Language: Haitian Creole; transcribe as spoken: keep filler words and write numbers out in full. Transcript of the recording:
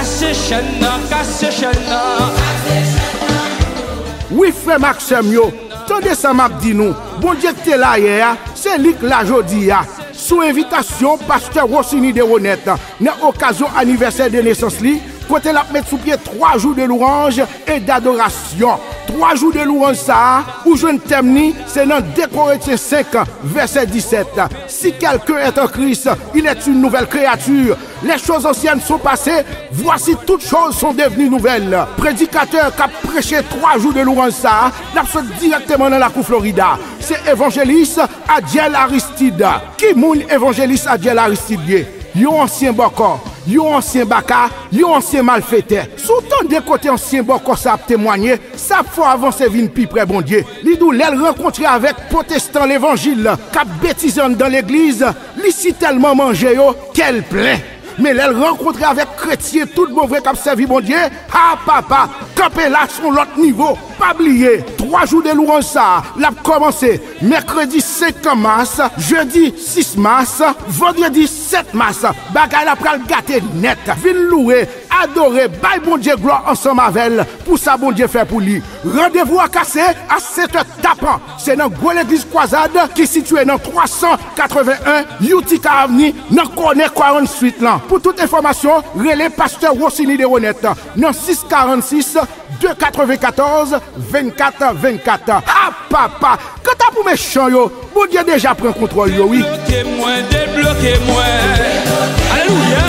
Kase chèn nan, kase chèn nan. Wi, frè m ak sè m yo, tande sa m ap di nou. Bondye k te la yè a, se li k la jodi a. Sou envitasyon pastè Rosiny Deronette, nan okazyon anivèsè de nesans li, kote l ap met sou pye twa jou de louwanj e dadorasyon. Twa jou de louwanj sa a, ou jwenn tèm ni, se nan de Korentyen senk, vèsè disèt. Si quelqu'un est en Christ, il est une nouvelle créature. Les choses anciennes sont passées, voici toutes choses sont devenues nouvelles. Predikatè k ap preche twa jou de louwanj sa a, l ap sot dirèkteman nan lakou Florida. Se evanjelis Adiel Aristide. Ki moun evanjelis Adiel Aristide ye? Yon ansyen bòkò, yon ansyen baka, yon ansyen malfetè. Si w tande kote ansyen bòkò sa ap temwanye, sa ap fè w avanse vin pi pre Bondye. Li di w lè l rankontre avèk pwotestan levanjil k ap betize anndan legliz, li si tèlman manje yo, kè l plen. Men lè l rankontre avèk kretyen tout bon vre k ap sèvi Bondye, ha papa, kanpe la se yon lòt nivo. Pa bliye, twa jou de louwanj sa a, l ap kòmanse mèkredi senk mas, jedi sis mas, vandredi sèt mas. Bagay la pral gate nèt. Vin louwe, adore, bay Bondye glwa ansanm avè l pou sa Bondye fè pou li. Randevou a kase a sèt è tapan. Se nan Gwo Legliz Kwazad ki sitiye nan twa san katreven en Utica Avenue, nan kònè Quarante Street lan. Pou tout enfòmasyon, rele pastè Rosiny Deronette nan sis karannsis de katrevenkatòz vennkat vennkat. Ha papa! Kanta pou mechan yo, Bondye deja pran kontwòl yo, wi. Debloke mwen, debloke mwen. Alelouya!